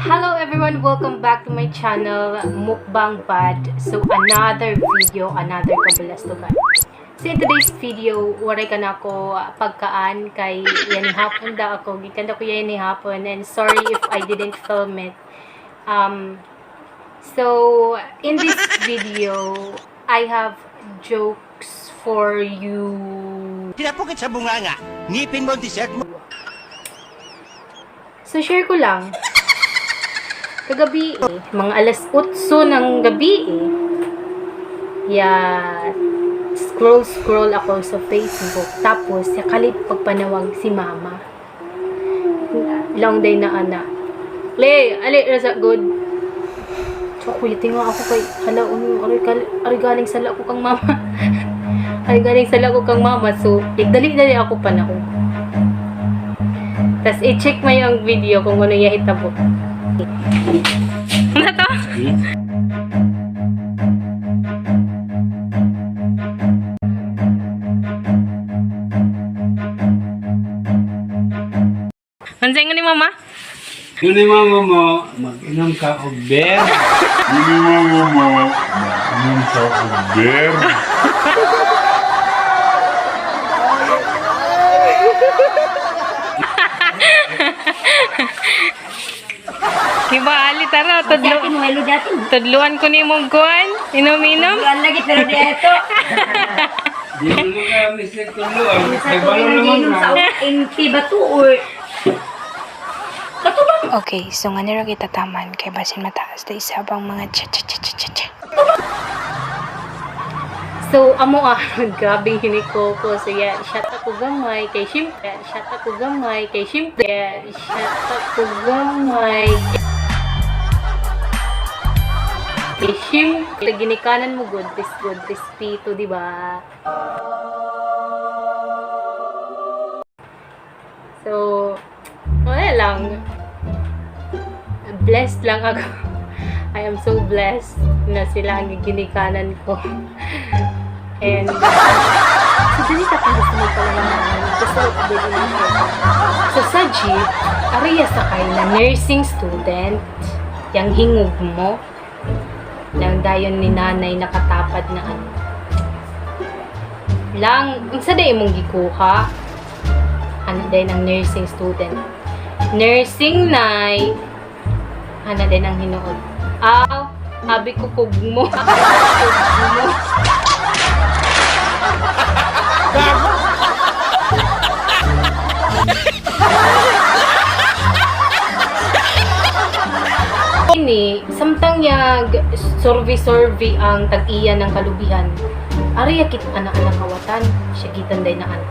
Hello everyone! Welcome back to my channel, Mukbang Bad. So another video, another kabulastugan. So in today's video, waray ka na ako pagkaan kay yan hapon da ako. Gikan da ko yan hapon and sorry if I didn't film it. So in this video, I have jokes for you. Tinapukit sa bunganga. Ngipin mo ang dessert mo. So, share ko lang. Kagabi eh, mga alas 8 ng gabi eh. Yeah, scroll scroll ako sa Facebook. Tapos, sakalit pagpanawag si mama. Long day na ana. Le, ali, rasa good. So, kuya, tinga ako kay, hala, ano, aray, aray galing sala ko kang mama. Aray galing sala ko kang mama. So, dali-dali ako panahon. Tapos, i-check mo yung video kung ano yung hitabo. Ano to? Ano nga ni mama? Yun ni mama mo, mag-inom ka og beer. Yun ni mama mo, mag-inom ka og beer. Diba, ali tara, tudlo, tudluan ko ni mong kuan. Inom-inom. Lagi pero di ito. Di mo na ka, Mr. Tuluan. Kay balo naman ka. Inti ba to or Okay, so nga nira kita taman kay basin mataas da isa bang mga cha cha cha cha cha cha. So, amo ah, grabe hiniko ko. So, yeah, shot ako gamay kay syempre, shot ako gamay kay syempre, shot ako gamay kay syempre. Ginikanan mo good, good, respeto, di ba? So, wala lang. Blessed lang ako. I am so blessed na sila ang ginikanan ko. And, so, ganito kung gusto mo pala naman. Gusto ko pwede na siya. So, sa jeep, ariya sakay na nursing student, yang hingog mo, lang dayon ni nanay nakatapad na ano. Lang, unsa day imong gikuha? Ano day ng nursing student? Nursing nay, ano din ang hinuod? Aw, abi ko kug mo. Abi ko kug mo. Ini, samtang yag survey-survey ang tag-iya ng kalubihan, ari akit ana-ana kawatan, siya gitan day na ana.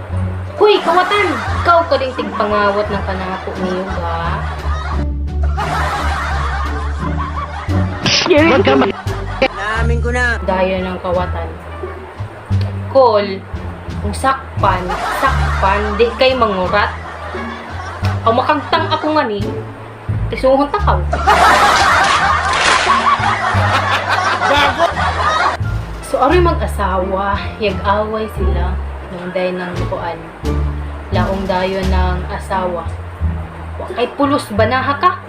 Huy, kawatan! Ikaw ka ding tigpangawat ng kanako niyo ba? Namin ko na. Daya ng kawatan. Call, kung sakpan, sakpan, di kay mangurat. O makagtang ako nga ni, tisuhon takaw. So, aroy mag-asawa, yag-away sila nung day ng kuan. Laong dayo ng asawa. Wa kay pulos banaha ka.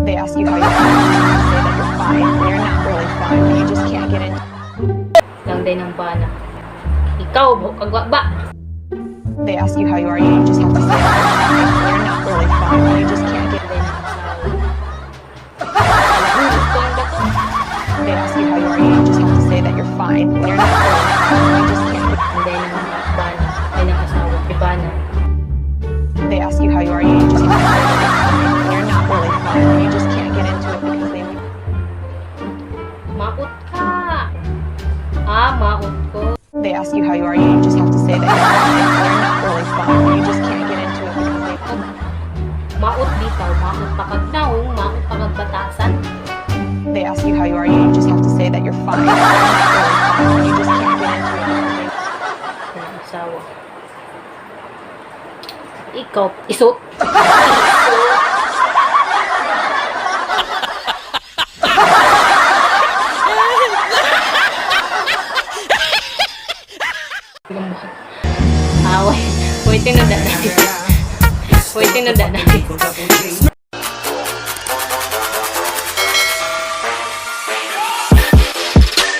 They ask you how you're feeling, you say that you're fine, when you're not really fine, but you just can't get into Lang day ng bana. Ikaw, kagwa ba? They ask you how you are, you just have to say that you're fine, when you're not really fine, but you just can't get Day ng asawa. Alahulog ko ang dako. They ask you how you are, you just have to say that you're fine, when you're not really fine, but you just can't get Hindi ng bana, ay ng asawa, ibana. They ask you how you are, you just have to say that you're fine, when you're not really fine, but you just can't get into it because they Maot ka. Ah, maot ko. They ask you how you are, you just have to say that you're fine, when you're not really fine, but you just can't get into it because they Maot bitaw, maot pa kag naong, maot pa kag batasan. They ask you how you are, you just have to say that you're fine, when you're not really fine, but you just can't get into it because they Ng asawa. Ikaw, isot. Isot. Away. Wait, tinanda na. Wait, tinanda na.